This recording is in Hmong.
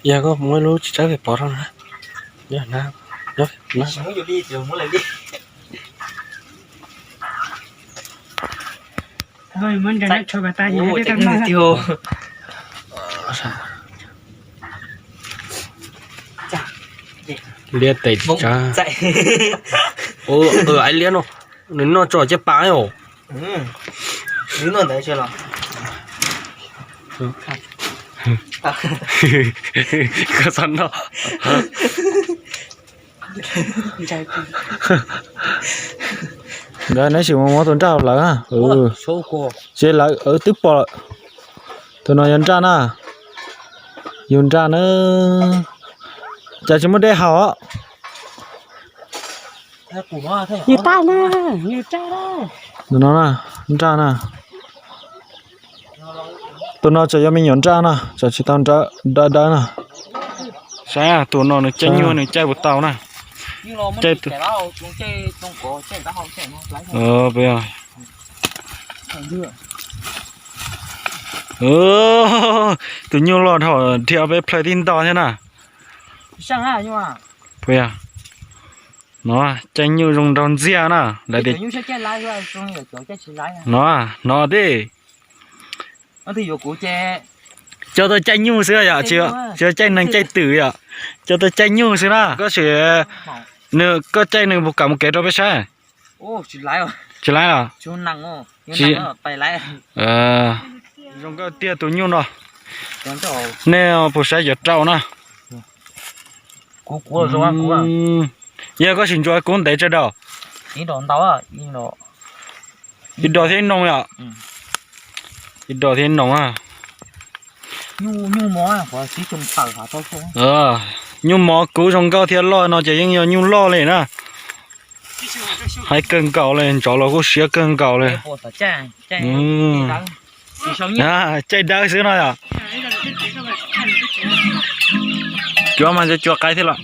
Yog koj muab lub tsis tsawg pov rau na. Yog na, yog na. Liab tes tsis tsawg. Ua, ua, liab no, nws noj tso caj pas os. Koj txhob noj. Nkawd neb sim mus muab tus nraj lawm. Ces lawv twb pom lawm. Tus no yog nraj na. Yus nraj na. Cas tsis muaj dej haus. Yus tais na, yus nraj na. Tus no na, nraj na. Tus no tseem yog me nyuam nraj na, tseem tsis tau nraj dawb dawb na. Saib tus no nws caij nyuj nws caij puas tau na. Caij, tus nyuj loj dhau dhia peb plhaw tib nto thiab na. Puas yog? No, caij nyuj zoo nraug ntxiag na. Lawv tias no, no tib. Coj tuaj caij nyuj xwb yom, tsis yog caij neeg caij twm yom. Coj tuaj caij nyuj xwb na. Koj sim, nws, koj caij nws puas kam mus kev rau peb saib? Tsis laiv los? Zoo nkauj tiag tus nyuj no. Nej puas saib cov rau na. Yog koj sim ntsuas kub ntev tsawg daus? Ib dos thiab ib noog yom. Ib dos thiab ib noog na. Nyuj mov kub zoo nkauj thiab loj no ces yeej yog nyuj loj li na. Haib kawg nkaus li, ntsoov los kuj siab kawg nkaus li. Caij dawb xwb no yom. Cuav mas cua qaib thiab los.